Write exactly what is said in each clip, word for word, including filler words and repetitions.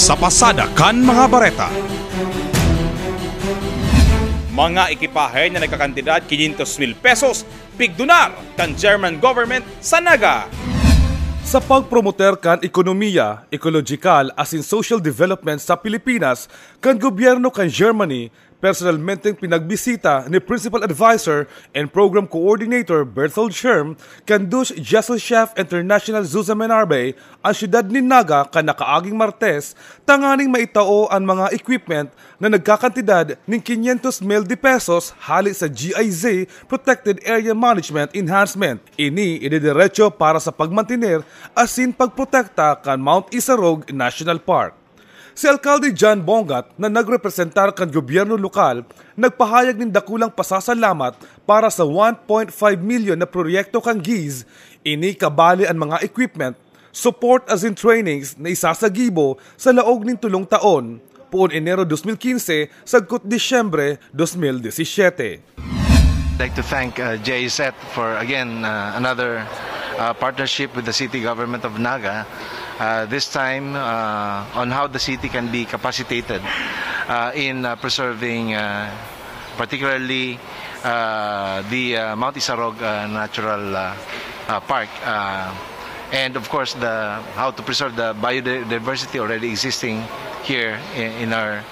Sa pasada kan mga bareta. Mga ekipahe na nagkakantidad quinientos mil pesos, pigdonar kan German government sa Naga. Sa pagpromoter kan ekonomiya, ekolohikal asin social development sa Pilipinas, kan gobyerno kan Germany, personalmenteng pinagbisita ni Principal Advisor and Program Coordinator Berthold Scherm kan Deutsche Gesellschaft International Zusammenarbeit an siyudad nin Naga kan nakaaging Martes, tanganing maitao an mga equipment na nagkakantidad nin quinientos mil de pesos hale sa G I Z Protected Area Management Enhancement. Ini idediretso para sa pagmantener asin pagprotekta kan Mount Isarog National Park. Si Alkalde John Bongat, na nagrepresentar kan gobyerno lokal, nagpahayag nin dakulang pasasalamat para sa one point five milyon na proyekto kan G I Z. Ini kabali an mga equipment, support asin trainings na isasagibo sa laog nin tolong taon, poon Enero dos mil quince sagkod Disyembre dos mil diecisiete. I'd like to thank uh, J Z for again uh, another uh, partnership with the city government of Naga. Uh, this time uh, on how the city can be capacitated uh, in uh, preserving uh, particularly uh, the uh, Mount Isarog uh, Natural uh, uh, Park. Uh, and of course, the how to preserve the biodiversity already existing here in, in our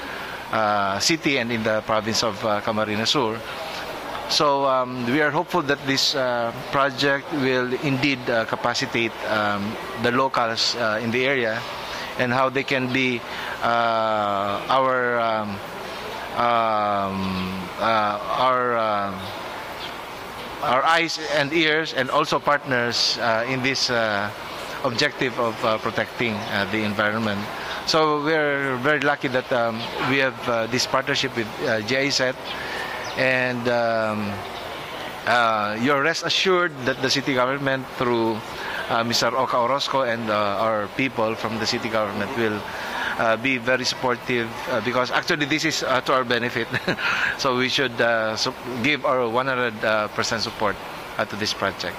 uh, city and in the province of uh, Camarines Sur. So um, we are hopeful that this uh, project will indeed uh, capacitate um, the locals uh, in the area and how they can be uh, our um, um, uh, our uh, our eyes and ears and also partners uh, in this uh, objective of uh, protecting uh, the environment. So we're very lucky that um, we have uh, this partnership with uh, G I Z, and um, uh, you're rest assured that the city government through uh, Mister Oka Orozco and uh, our people from the city government will uh, be very supportive uh, because actually this is uh, to our benefit. So we should uh, sup- give our one hundred percent support uh, to this project.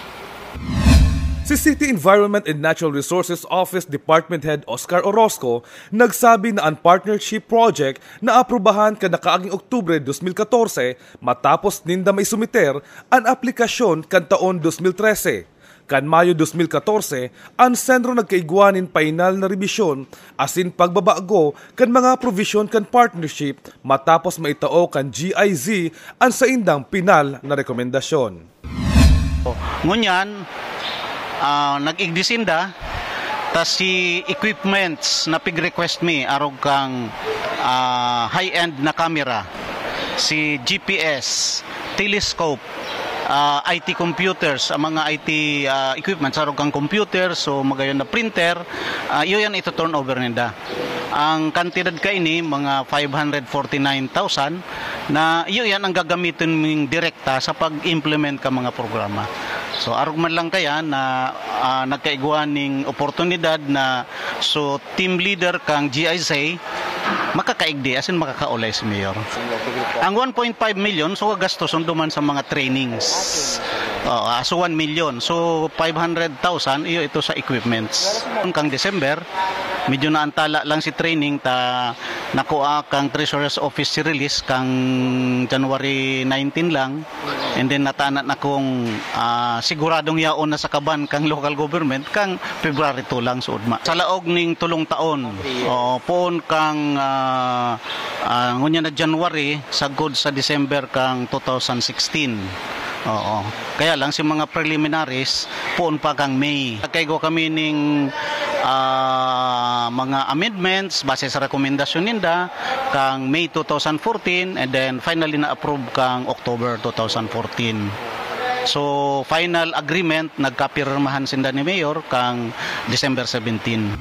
Si City Environment and Natural Resources Office Department Head Oscar Orozco nagsabi na an partnership project naaprubahan kan nakaaging Oktubre dos mil katorse matapos ninda maisumiter an aplikasyon kan taon dos mil trese. Kan Mayo dos mil katorse, an Senro nagkaigwa nin painal na rebisyon asin pagbabago kan mga probisyon kan partnership matapos maitao kan G I Z an saindang pinal na rekomendasyon. Ngunyan, ah, nag-igdi sinda, ta si equipments na pig-request mi, arog kang, ah, high-end na camera, si G P S, telescope, ah, I T computers, ang mga I T ah, equipments, arog kang computer, so magayon na printer, ah, iyo yan ito turnover ninda. Ang kantidad kaini, mga five hundred forty-nine thousand, na iyo yan ang gagamitin ming direkta sa pag-implement ka mga programa. So arog man lang kaya na ah, nagkaigwa ning oportunidad na so team leader kang G I Z makakaigdi asin makakaulay si Mayor. Ang one point five million so gagastos duman sa mga trainings. Oh, ah, so one million. So five hundred thousand iyo ito sa equipments. Kang December, medyo naantala lang si training ta nakuha kang Treasurer's Office si release kang January nineteen lang. And then natana na kung ah, siguradong yaon na sa kaban kang local government kang February two lang suod ma. Sa laog ning tulong taon, oo, poon kang ah, ah, ngunya na January sagkod sa December kang two thousand sixteen. Oo. Kaya lang si mga preliminaries poon pa kang May. Nagkaigwa kami ning ah, mga amendments base sa rekomendasyon ninda kang May two thousand fourteen and then finally na-approve kang October two thousand fourteen. So final agreement nagkapirmahan sinda ni Mayor kang December seventeen.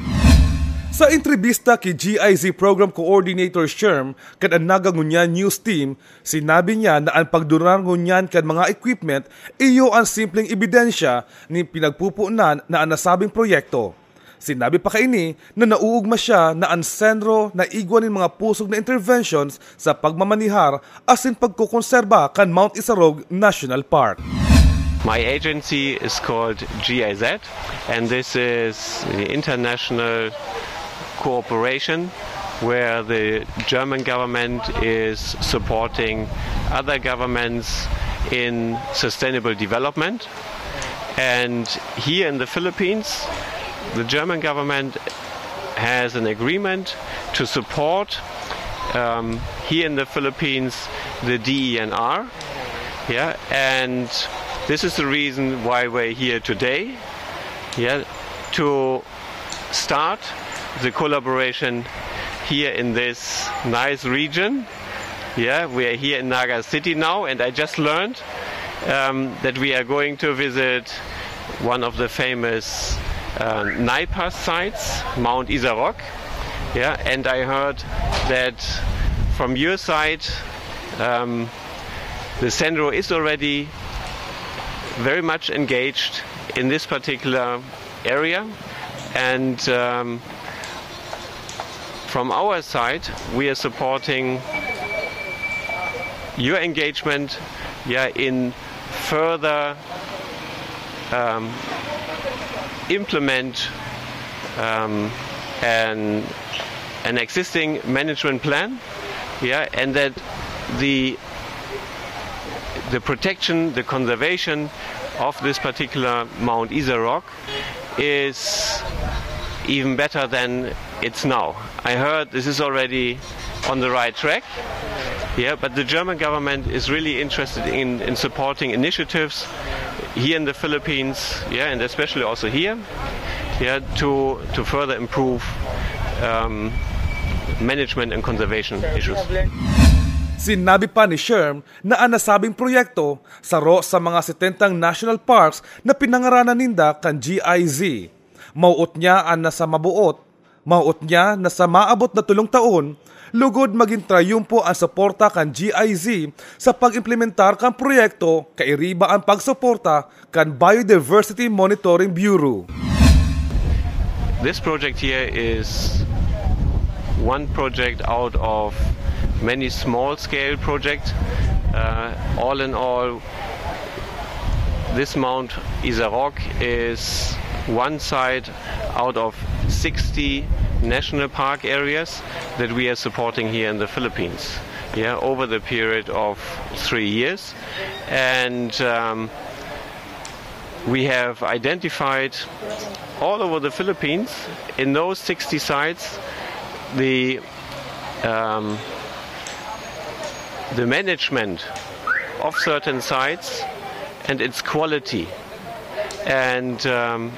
Sa entrevista ki G I Z Program Coordinator Sherm kan an Naga Ngunyan News Team, sinabi niya na an pagdonar ngunyan kan mga equipment iyo an simpleng ebidensya nin pinagpupunan na an nasabing proyekto. Sinabi pa kaini na nauugma siya na an Senro naigwa nin mga pusog na interventions sa pagmamanihar asin pagkokonserba kan Mount Isarog National Park. My agency is called G I Z, and this is the International cooperation where the German government is supporting other governments in sustainable development. And here in the Philippines, the German government has an agreement to support, um, here in the Philippines, the D E N R. Yeah, and this is the reason why we're here today. Yeah, to start the collaboration here in this nice region. Yeah, we are here in Naga City now, and I just learned, um, that we are going to visit one of the famous, uh, Naipas sites, Mount Isarog. Yeah, and I heard that from your side, um, the CENRO is already very much engaged in this particular area, and, um, from our side, we are supporting your engagement, yeah, in further, um, implement, um, an, an existing management plan, yeah, and that the, the protection, the conservation of this particular Mount Isarog is even better than it's now. I heard this is already on the right track. Yeah, but the German government is really interested in, in supporting initiatives here in the Philippines, yeah, and especially also here, yeah, to, to further improve, um, management and conservation issues. Sinabi pa ni Sherm na an nasabing proyekto saro sa mga setentang national parks na pinangaranan ninda kan G I Z. Mawot niya an nasa mabuot, mawot niya na sa maabot na tolong taon, lugod magin trayumpo an suporta kan G I Z sa pag-implementar kan proyekto kairiba an pagsuporta kan Biodiversity Monitoring Bureau. This project here is one project out of many small scale projects. Uh, all in all, this Mount Isarog is one site out of sixty national park areas that we are supporting here in the Philippines. Yeah, over the period of three years, and, um, we have identified all over the Philippines, in those sixty sites, the, um, the management of certain sites and its quality. And, um,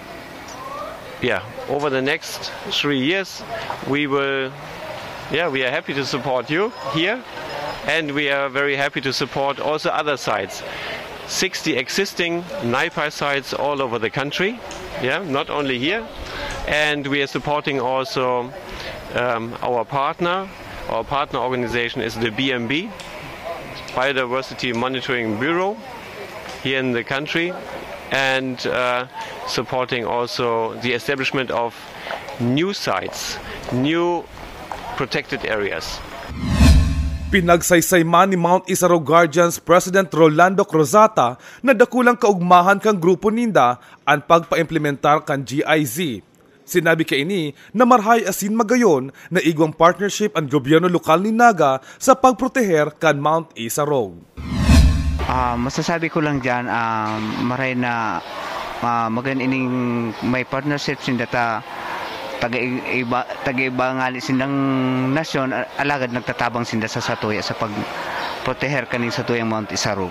yeah, over the next three years, we will, yeah, we are happy to support you here, and we are very happy to support also other sites. Sixty existing Naipai sites all over the country, yeah, not only here. And we are supporting also, um, our partner. Our partner organization is the B M B, Biodiversity Monitoring Bureau, here in the country, and, uh, supporting also the establishment of new sites, new protected areas. Pinagsaysay man ni Mount Isarog Guardians President Rolando Cruzata na dakulang kaugmahan kan grupo ninda an pagpaimplementar kan G I Z. Sinabi kaini na marhay asin magayon na igwang partnership an gobyerno lokal nin Naga sa pagproteher kan Mount Isarog. Ah, masasabi ko lang diyan, ah, maray na, ah, magan ining may partnership sinda ta taga-iba, taga-iba ngali sindang nasyon, a-, alagad nagtatabang sinda sa satuya sa pagproteher kaning satuyang Mount Isarog.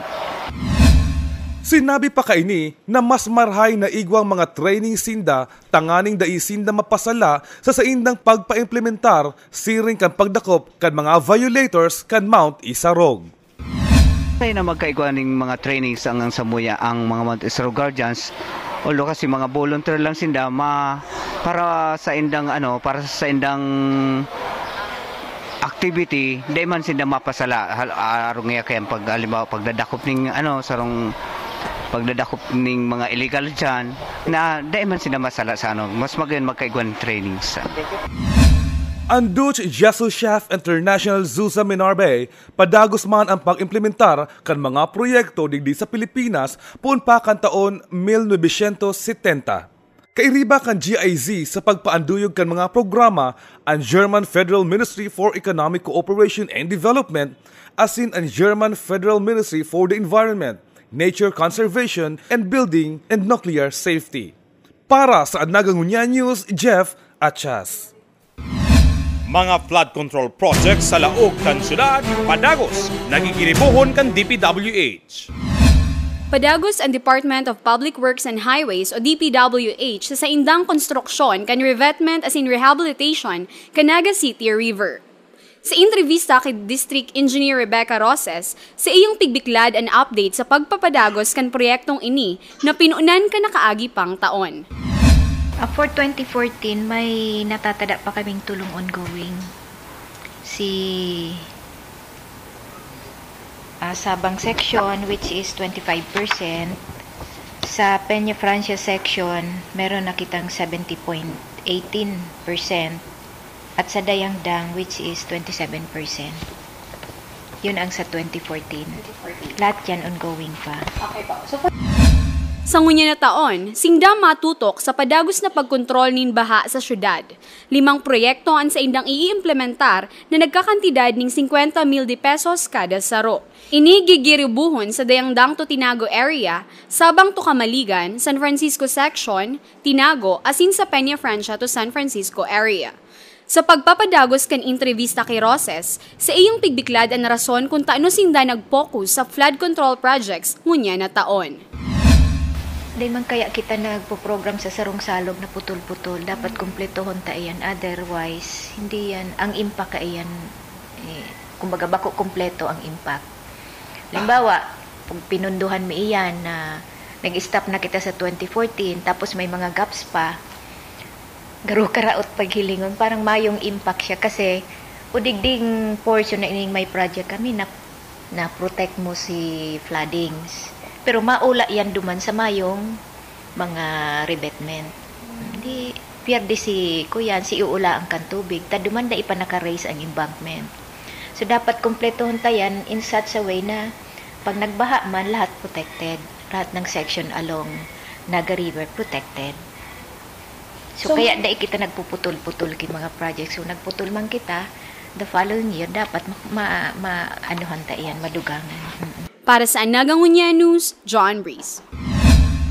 Sinabi pa kaini na mas marhay na igwang mga training sinda tanganing dai sinda mapasala sa saindang pagpaimplementar siring kan pagdakop kan mga violators kan Mount Isarog. Tayo na magkaigwa ning mga trainings ang, ang samuya, ang mga Mount Isarog Guardians. Although kasi mga volunteer lang sinda, ma, para sa indang, ano, para sa indang activity, dai man sinda mapasala. Hal-, arong iya kaya pag, halimbawa, pagdadakop ning, ano, sarong pagdadakop ning mga illegal dyan, na dai man sinda masala sa, ano, mas magayon magkaigwa ning trainings. An Dutch Jesuschef International Zuza Minarbe padagos man an pag-implementar kan mga proyekto digdi sa Pilipinas poon pa kan taon mil novecientos setenta. Kairiba kan G I Z sa pagpaanduyog kan mga programa, an German Federal Ministry for Economic Cooperation and Development asin an German Federal Ministry for the Environment, Nature Conservation and Building and Nuclear Safety. Para sa Nagangunya News, Jeff Achas. Mga flood control projects sa laog kan syudad, padagos, nagigiribohon kan D P W H. Padagos ang Department of Public Works and Highways o D P W H sa saindang konstruksyon kan revetment asin rehabilitation kan Naga City River. Sa entrevista ki District Engineer Rebecca Roses, sa iyang pigbiklad an update sa pagpapadagos kan proyektong ini na pinunan kan nakaagi pang taon. Ah, for twenty fourteen, may natatada pa kaming tulong ongoing. Si ah, Sabang section, which is twenty-five percent. Sa Peña Francia section, meron na kitang seventy point eighteen percent. At sa Dayangdang, which is twenty-seven percent. Yun ang sa twenty fourteen. Lahat yan ongoing pa. Sa ngunyan na taon, sinda matutok sa padagos na pagkontrol nin baha sa syudad. Limang proyekto an saindang iimplementar na nagkakantidad ning singkwenta mil de pesos kada saro. Ini gigiribuhon sa Dayangdang to Tinago area, Sabang to Camaligan, San Francisco Section, Tinago, asin sa Peña Francia to San Francisco area. Sa pagpapadagos kan entrevista ki Roses, sa iyang pigbiklad an rason kun tano sinda nag-focus sa flood control projects ngunyan na taon. Dai man kaya kita nagpo-program sa sarong salog na putol-putol. Dapat kumpletohon ta iyan. Otherwise, hindi yan, ang impact kaiyan, eh, kumbaga bako kumpleto ang impact. Halimbawa, pag pinunduhan mi iyan na nag-stop na kita sa twenty fourteen, tapos may mga gaps pa, garo karaot paghilingon, parang mayong impact siya kasi o digding portion na ining may project kami na na-protect mo si floodings. Pero maula yan duman sa mayong mga revetment. Di, pierde si kuyan, si uulaan kan tubig. Ta duman dai pa naka-raise ang embankment. So dapat kumpletohon ta yan in such a way na pag nagbaha man, lahat protected. Lahat ng section along Naga River protected. So, kaya dai kita nagpuputol-putol ki mga projects. So nagputol man kita, the following year dapat ma, ma, ma anuhan ta iyan, madugangan. Mm. Para sa Nagangunya News, John Breeze.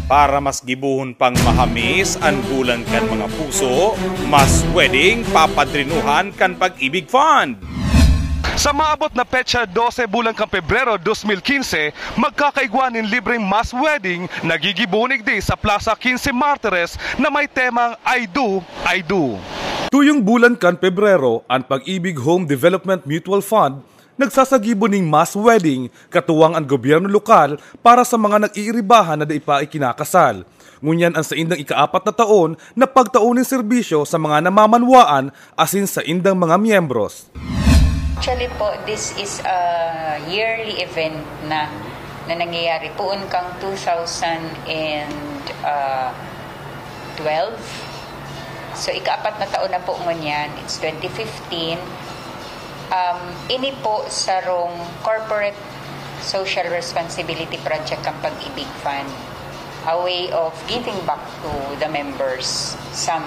Para mas gibohon pang mahamis an bulan kan mga puso, mas pwedeng papadrinuhan kan Pag-ibig Fund. Sa maabot na petsa dose bulan kan Pebrero dos mil quince, magkakaigwa nin libreng mass wedding na gigibohon igdi sa Plaza Quince Martires na may temang I Do, I Do. Tuyong bulan kan Pebrero, an Pag-ibig Home Development Mutual Fund nagsasagibo ning mass wedding katuwang an gobyerno lokal para sa mga nag-iiribahan na dai pa ikinakasal. Ngunyan an saindang ikaapat na taon na pagtao nin serbisyo sa mga namamanwaan asin saindang mga miyembros. Actually po, this is a yearly event na na nangyayari poon kang two thousand and twelve. So, ikaapat na taon na po ngunyan. It's twenty fifteen. Um, ini po sarong corporate social responsibility project kang Pag-ibig Fund. A way of giving back to the members some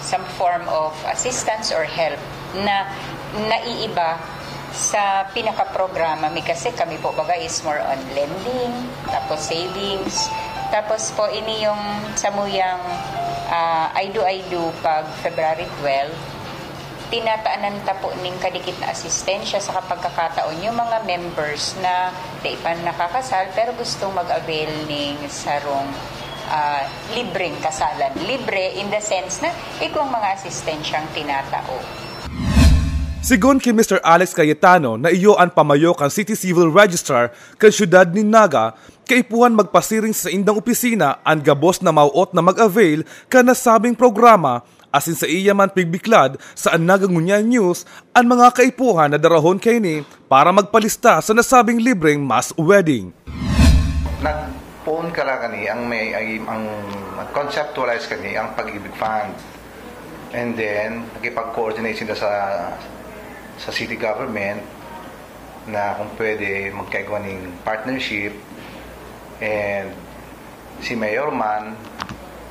some form of assistance or help na naiiba sa pinakaprograma mi, kasi kami po baga is more on lending, tapos savings. Tapos po ini yung samuyang ah, I do, I do pag February twelve, tinataanan ta po ning kadikit na asistensya sa kapagkakataon yung mga members na di pa nakakasal pero gustong mag-avail ning sarong ah, libreng kasalan. Libre in the sense na igwang mga asistensyang tinatao. Sigon ki Mister Alex Cayetano na iyo an pamayo kan City Civil Registrar kan siyudad nin Naga, kaipuhan magpasiring sa saindang opisina an gabos na mauot na mag-avail kan nasabing programa, asin sa iya man pigbiklad sa An Nagangunyan News an mga kaipuhan na darahon kaini para magpalista sa nasabing libreng mass wedding. Nag-phone ka lang kani ang may ay, ang conceptualize kani ang Pag-ibig Fund. And then nakipag-coordinate sila sa sa city government na kung pwede magkaigwa ning partnership, and si Mayor man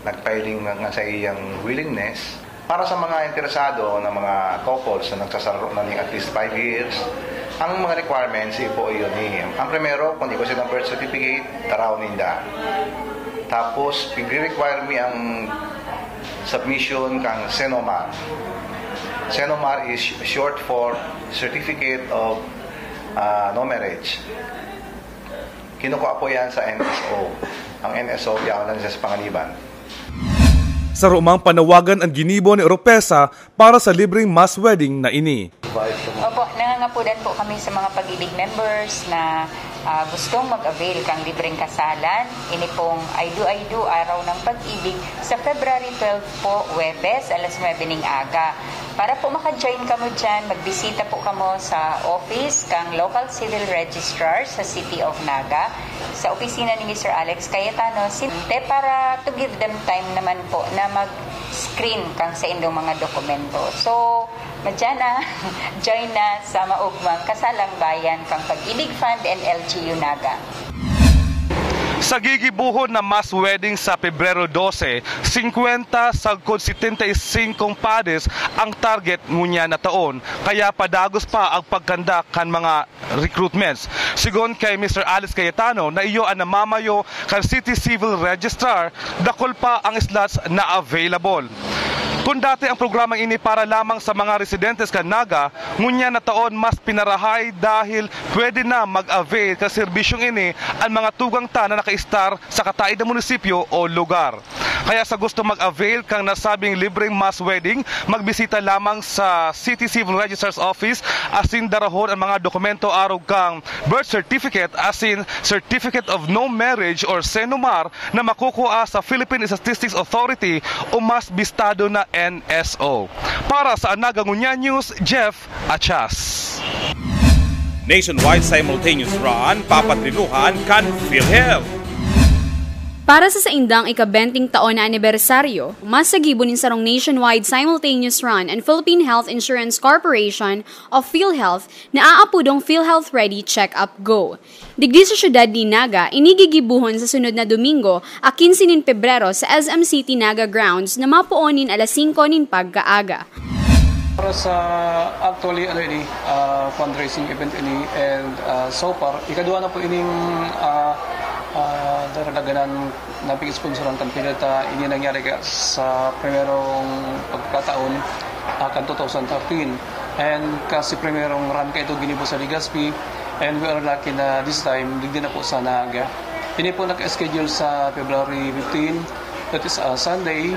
Nagpahiling nga sa iyang willingness. Para sa mga interesado na mga couples na nagsasaro na ning at least five years, ang mga requirements, ipo iyon ni, ang primero, kung di ko silang birth certificate, taraw ninda. Tapos, igre-require mi ang submission kang CENOMAR. CENOMAR is short for Certificate of, ah, No Marriage. Kinukuha po yan sa N S O. Ang N S O, yaon lang siya sa panganiban. Saro mang panawagan an ginibo ni Oropesa para sa libreng mass wedding na ini. Opo, nangangapudan po kami sa mga Pag-ibig members na ah, gustong mag-avail kang libreng kasalan. Ini pong Ay Do, Ay Do, Araw ng Pag-ibig, sa February twelve po, Huwebes, alas nuebe ning aga. Para po maka-join kamo dyan, magbisita po kamo sa office kang Local Civil Registrar sa City of Naga, sa opisina ni Mister Alex Cayetano, Sinte, para to give them time naman po na mag-screen kang sa indong mga dokumento. So, madyan na, join na sa maugmang kasalang bayan kang Pag-ibig Fund and L G U Naga. Sa gigibuhon na mass wedding sa Pebrero dose, singkwenta sagkod setenta y cinco padres ang target ngunyan na taon, kaya padagos pa ang pagkandak kan mga recruitments. Sigon kay Mister Alex Cayetano na iyo an namamayo kan City Civil Registrar, dakul pa ang slots na available. Kung dati ang programang ini para lamang sa mga residentes kan Naga, ngunyan na taon mas pinarahay dahil pwede na mag-avail kan serbisyong ini ang mga tugang ta na nakaistar sa kataid na munisipyo o lugar. Kaya sa gusto mag-avail kang nasabing libreng mass wedding, magbisita lamang sa City Civil Registrar's Office asin darahon ang mga dokumento arog kang birth certificate asin Certificate of No Marriage or CENOMAR na makukuha sa Philippine Statistics Authority o mas bistado na N S O. Para sa Anaga Ngunyan News, Jeff Achas. Nationwide simultaneous run, papatrinuhan kan PhilHealth. Para sa saindang ika-benteng taon na anibersaryo, masagibo nin sarong nationwide simultaneous run an Philippine Health Insurance Corporation o PhilHealth na aapodong PhilHealth Ready Check-up Go. Digdi sa siyudad nin Naga, ini gigibohon sa sunod na Domingo, a quince nin Pebrero, sa S M City Naga Grounds na mapoon nin alas singko nin pagkaaga. Para sa, actually, ano ini, ah, fundraising event ini, and, ah, so far, ikaduwa na po ining, ah, ah, daragdagan na pag-sponsoran kan PhilHealth. Ini nangyari ka sa primerong pagkataon, ah, kan two thousand thirteen. And kasi primerong run ka ito ginibo sa Legazpi, and we are lucky na this time, digdi na po sa Naga. Ini po naka-schedule sa February fifteen, that is, ah, Sunday.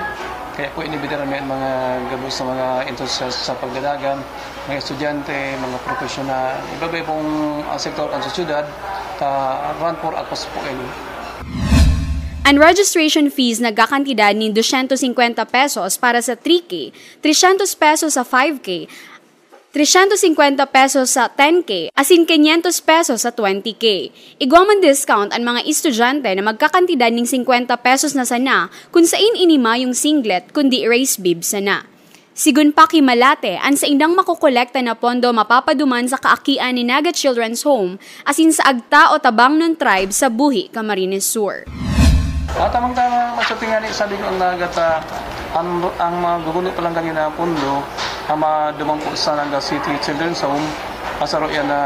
Kaya po inibitaran mi ang mga gabos na mga enthusiast sa pagdanagan, mga estudyante, mga profesional, iba-iba pong, ah, sektor kan sosyedad, ta run for a cause po ini. An registration fees nagkakantidad nin dosyentos singkwenta pesos para sa three K, tresyentos pesos sa five K, tresyentos singkwenta pesos sa ten K, asin kinyentos pesos sa twenty K. Igwa man discount an mga estudyante na magkakantidad nin singkwenta pesos na sana kun sain ini mayong singlet kundi race bib sana. Sigon pa ki Malate, an saindang makokolekta na pondo mapapaduman sa kaakian ni Naga Children's Home asin sa Agta o Tabangnon Tribe sa Buhi, Camarines Sur. Ah, tamang-tama, Masyati nga ni, sabi ko ang Naga ta, ang, ang maguguno pa lang kanina ang pondo, ang maduman po sa Naga City Children's Home, ah, saro yan na,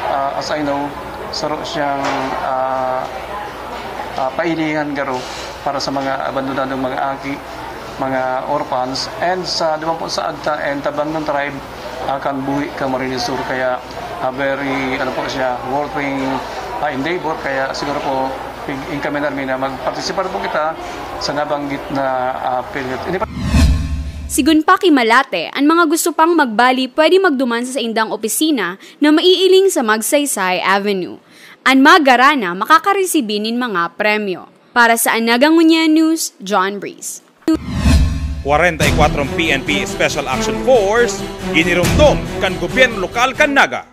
ah, as I know, saro siyang, ah, ah, pailihan garo para sa mga abandonadong mga aki, mga orphans, and sa duman po sa Agta and Tabangnon Tribe, ah, kan Buhi, Camarines Sur. Kaya, ah, very, ano po siya, worth ah, endeavor. Kaya siguro po, in-, encamina mi na mag-participar po kita sa nabanggit na, ah, period. Hindi pa Sigon pa ki Malate, an mga gusto pang magbali pwede magduman sa saindang opisina na maiiling sa Magsaysay Avenue. An magarana makakaresibi nin mga premyo. Para sa Anaga Ngunyan News, John Breeze. Kwarenta y kwatro P N P Special Action Force, ginirumdom kan gobyerno lokal kan Naga.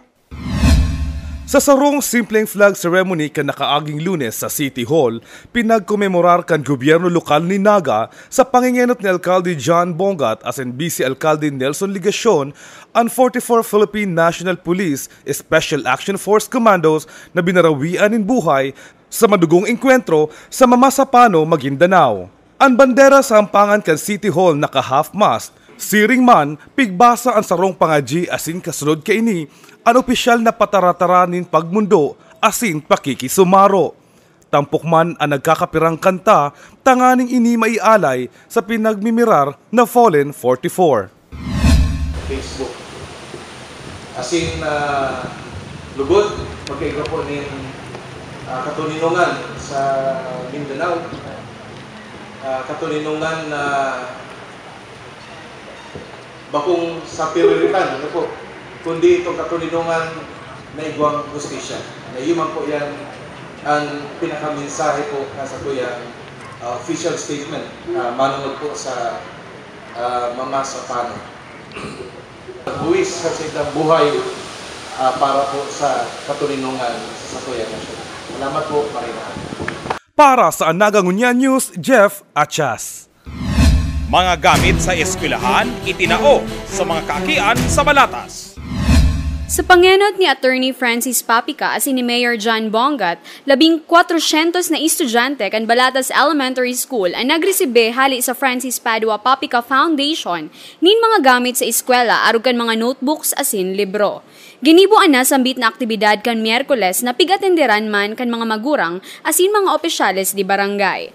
Sa sarong simpleng flag ceremony kan nakaaging Lunes sa City Hall, pinagkomemorar kan gobyerno lokal ni Naga sa pangengenot ni Alkalde John Bongat asin Vice Alkalde Nelson Legacion an forty-four Philippine National Police Special Action Force Commandos na binarawian nin buhay sa madugong engkwentro sa Mamasapano, Maguindanao. An bandera sa ampangan kan City Hall naka-half-mast. Siring man, pigbasa an sarong pangadyi asin kasunod kaini, an opisyal na pataratara nin pagmundo asin pakikisumaro. Tampok man an nagkakapirang kanta tanganing ini maialay sa pinagmimirar na Fallen forty-four. Facebook. Asin, ah, lugod, magkaigwa po nin, ah, katoninongan sa Mindanao. Ah, katoninongan na bakong sapiriritan, ano po, kundi itong katoninongan na igwang hustisya. Na iyo man po yan ang pinakamensahe po na sa kuyang, ah, official statement, ah, manungod po sa, ah, mama sa pano. Buwis sa sindang buhay, ah, para po sa katoninongan sa kuyang nasyon. Salamat po, Marina. Para sa Anaga Ngunyan News, Jeff Achas. Mga gamit sa eskwelahan itinao sa mga kaakian sa Balatas. Sa pangenot ni Attorney Francis Papica asin ni Mayor John Bongat, labing kwatrosyentos na estudyante kan Balatas Elementary School an nagresibe hali sa Francis Padua Papica Foundation nin mga gamit sa eskwela arog kan mga notebooks asin libro. Ginibo an nasambit na aktibidad kan Miyerkules na pig-atenderan man kan mga magurang asin mga opisyales di barangay.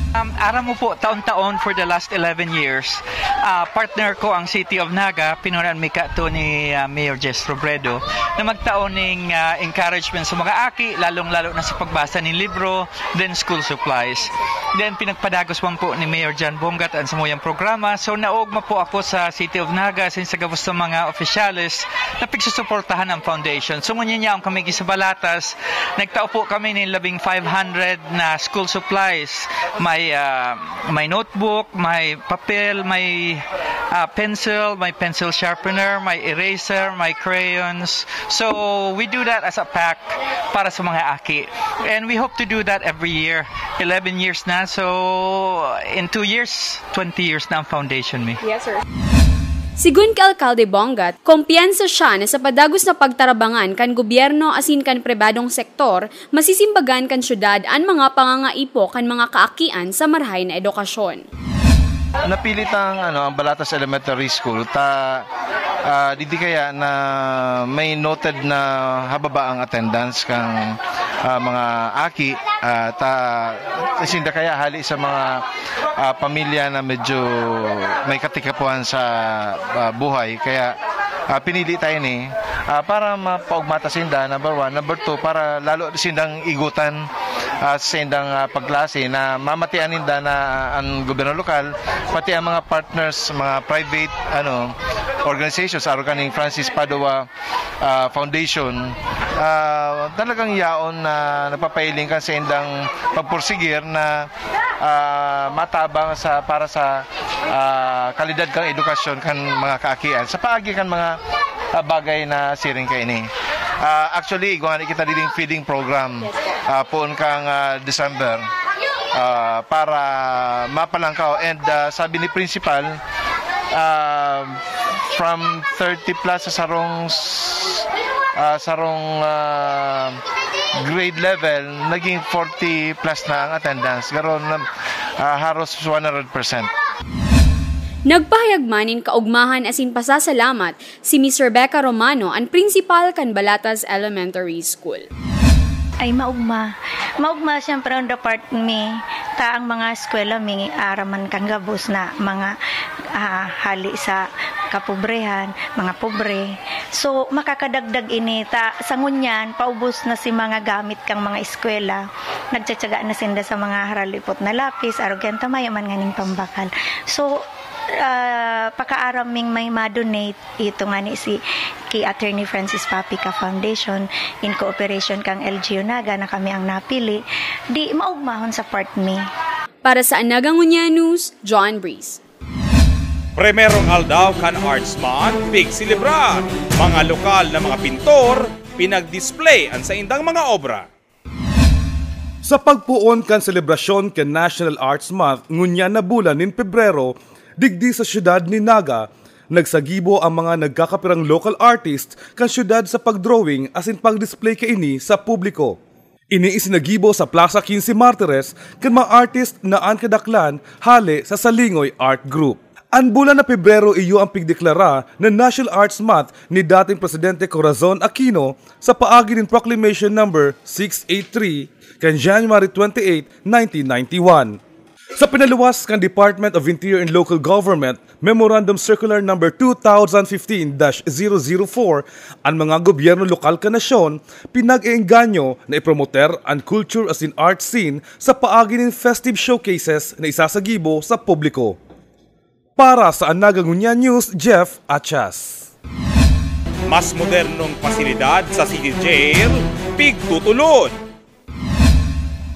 Um, aram mo po, taon-taon for the last eleven years, ah, partner ko ang City of Naga, pinunan mi kato ni, ah, Mayor Jess Robredo, na magtao ning, ah, encouragement sa mga aki, lalong-lalo na sa pagbasa nin libro, then school supplies. Then pinagpadagos man po ni Mayor John Bongat ang samuyang programa. So naogma po ako sa City of Naga, since sa gabos ng mga opisyales na pigsusuportahan ang foundation. So ngunyan yaon kami sa Balatas, nagtao po kami nin labing five hundred na school supplies. May, ah, may notebook, may papel, may, ah, pencil, may pencil sharpener, may eraser, may crayons. So we do that as a pack para sa mga aki. And we hope to do that every year. Eleven years na. So in two years, twenty years na ang foundation mi. Yes, sir. Sigun ki Alkalde Bongat, kumpiyansa siya na sa padagos na pagtarabangan kan gobyerno asin kan pribadong sektor, masisimbagan kan syudad an mga pangangaipo kan mga kaakian sa marahay na edukasyon. Napili ta ang, ano, ang Balatas Elementary School ta, ah, digdi kaya na may noted na hababa ang attendance kan, ah, mga aki, ah, ta sinda kaya hali sa mga, ah, pamilya na medyo may katikapuhan sa, ah, buhay. Kaya, ah, pinili tayo ni, ah, para mapaugma ta sinda, number one. Number two, para lalo sindang igutan, ah, sa sindang, ah, pagklase na mamatian ninda na ang gobyerno lokal, pati ang mga partners, mga private, ano, organizations, arog kaning Francis Padua, ah, Foundation, ah, talagang yaon na nagpapahiling kan saindang pagpursigir na, ah, matabang sa, para sa, ah, kalidad kan edukasyon kan mga kaakian sa paagi kan mga, ah, bagay na siring kaini. Ah, actually, igwa ngani kita diring feeding program, ah, poon kang, ah, December, ah, para mapalangkaw. And, ah, sabi ni principal, ah, from thirty plus sa sarong s-, ah, sarong, ah, grade level, naging forty plus na ang attendance. Garo na, ah, haros one hundred percent. Nagpahayag man nin kaugmahan asin pasasalamat si Miss Rebecca Romano, an prinsipal kan Balatas Elementary School. Ay, maugma. Maugma, siyempre, on the part mi, ta ang mga eskwela mi, araman kan gabos na mga, ah, hali sa kapobrehan, mga pobre. So, makakadagdag ini, ta sa ngunyan, paubos na si mga gamit kang mga eskwela. Nagtsatsaga na sinda sa mga haralipot na lapis, arog yan ta mayo man nganing pambakal. So, ah, pakaaram ming may ma-donate, ito ngani si, ki Attorney Francis Papica Foundation, in cooperation kang L G U Naga na kami ang napili, di maugmahon sa part mi. Para sa Anaga Ngunyan News, John Breeze. Primerong aldaw kan Arts Month, pigselebrar. Mga lokal na mga pintor, pinag-display an saindang mga obra. Sa pagpoon kan selebrasyon kan National Arts Month ngunyan na bulan nin Pebrero, digdi sa siyudad nin Naga, nagsagibo ang mga nagkakapirang local artists kan siyudad sa pag-drawing asin pag-display kaini sa publiko. Ini isinagibo sa Plaza Quince Martires kan mga artist na an kadaklan hale sa Salingoy Art Group. An bulan na Pebrero iyo an pigdeklara na National Arts Month ni dating Presidente Corazon Aquino sa paagi nin Proclamation Number six eight three kan January twenty-eight, nineteen ninety-one. Sa pinaluwas kan Department of Interior and Local Government Memorandum Circular Number two thousand fifteen dash zero zero four, an mga gobyerno lokal kan nasyon pinag-eengganyo na ipromoter an culture asin art scene sa paagi nin festive showcases na isasagibo sa publiko. Para sa Anaga Ngunyan News, Jeff Achas. Mas modernong pasilidad sa City Jail, pigtutulod.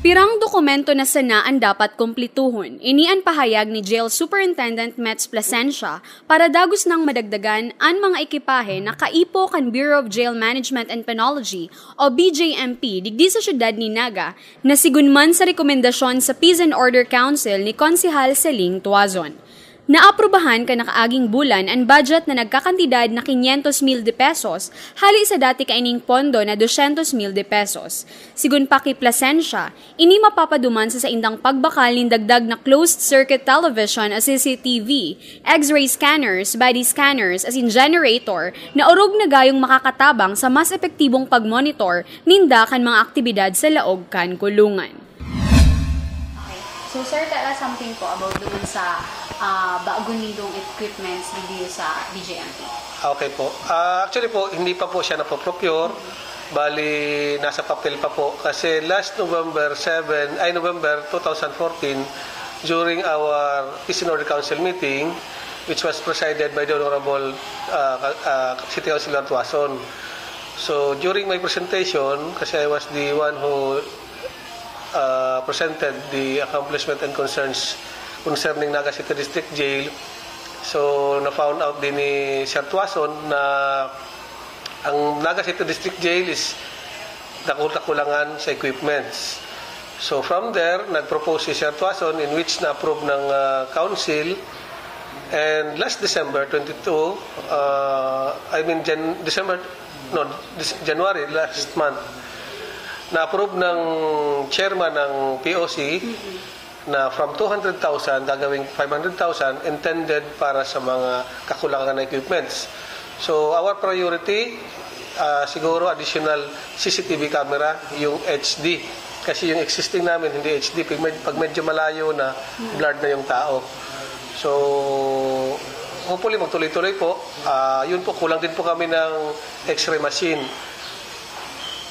Pirang dokumento na sana an dapat kumplituhon. Ini an pahayag ni Jail Superintendent Mets Plasencia para dagos nang madagdagan an mga ekipahe na kaipo kan Bureau of Jail Management and Penology o B J M P digdi sa siyudad ni Naga, na sigun man sa rekomendasyon sa Peace and Order Council ni Konsehal Celing Tuazon. Naaprubahan kan nakaaging bulan an budget na nagkakantidad na quinientos mil de pesos hali sa dati kaining pondo na dosyentos mil de pesos. Sigon pa ki Plasencia, ini mapapaduman sa saindang pagbakal nin dagdag na closed-circuit television o C C T V, X-ray scanners, body scanners asin generator na orog na gayong makakatabang sa mas epektibong pagmonitor ninda kan mga aktibidad sa laog kan kulungan. Okay. So sir, tell us something po about doon sa uh, bago nindong equipments dito sa B J M P. Okay po. Uh, actually po, hindi pa po siya napoprocure. Bali, nasa papel pa po. Kasi last November seven, ay November two thousand fourteen, during our Peace and Order Council meeting, which was presided by the Honorable uh, uh, City Councilor Tuason. So during my presentation, kasi I was the one who uh, presented the accomplishment and concerns concerning Naga City District Jail. So, na-found out din ni Sir Tuason na ang Naga City District Jail is nakukulangan sa equipments. So, from there, nag-propose si Sir Tuason in which na-approve ng uh, council. And last December twenty-two, uh, I mean Jan- December, no, January last month, na-approve ng chairman ng P O C na from two hundred thousand gagawing five hundred thousand intended para sa mga kakulangan na equipments. So our priority, uh, siguro additional C C T V camera, yung H D. Kasi yung existing namin hindi H D, pag, med- pag medyo malayo na, blurred na yung tao. So hopefully magtuloy-tuloy po. Uh, yun po, kulang din po kami ng X-ray machine.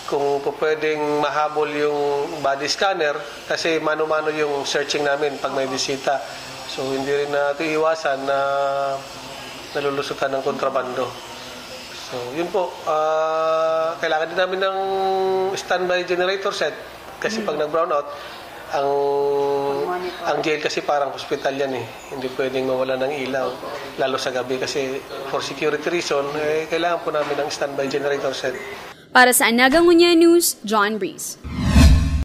Kung po pwedeng mahabol yung body scanner, kasi mano-mano yung searching namin pag may bisita. So hindi rin natin iwasan na nalulusutan ng kontrabando. So yun po, uh, kailangan din namin ng standby generator set. Kasi pag nag-brownout, ang ang jail kasi parang hospital yan eh. Hindi pwedeng mawala ng ilaw. Lalo sa gabi kasi for security reason, eh, kailangan po namin ng standby generator set. Para sa Anaga Ngunyan News, John Breeze.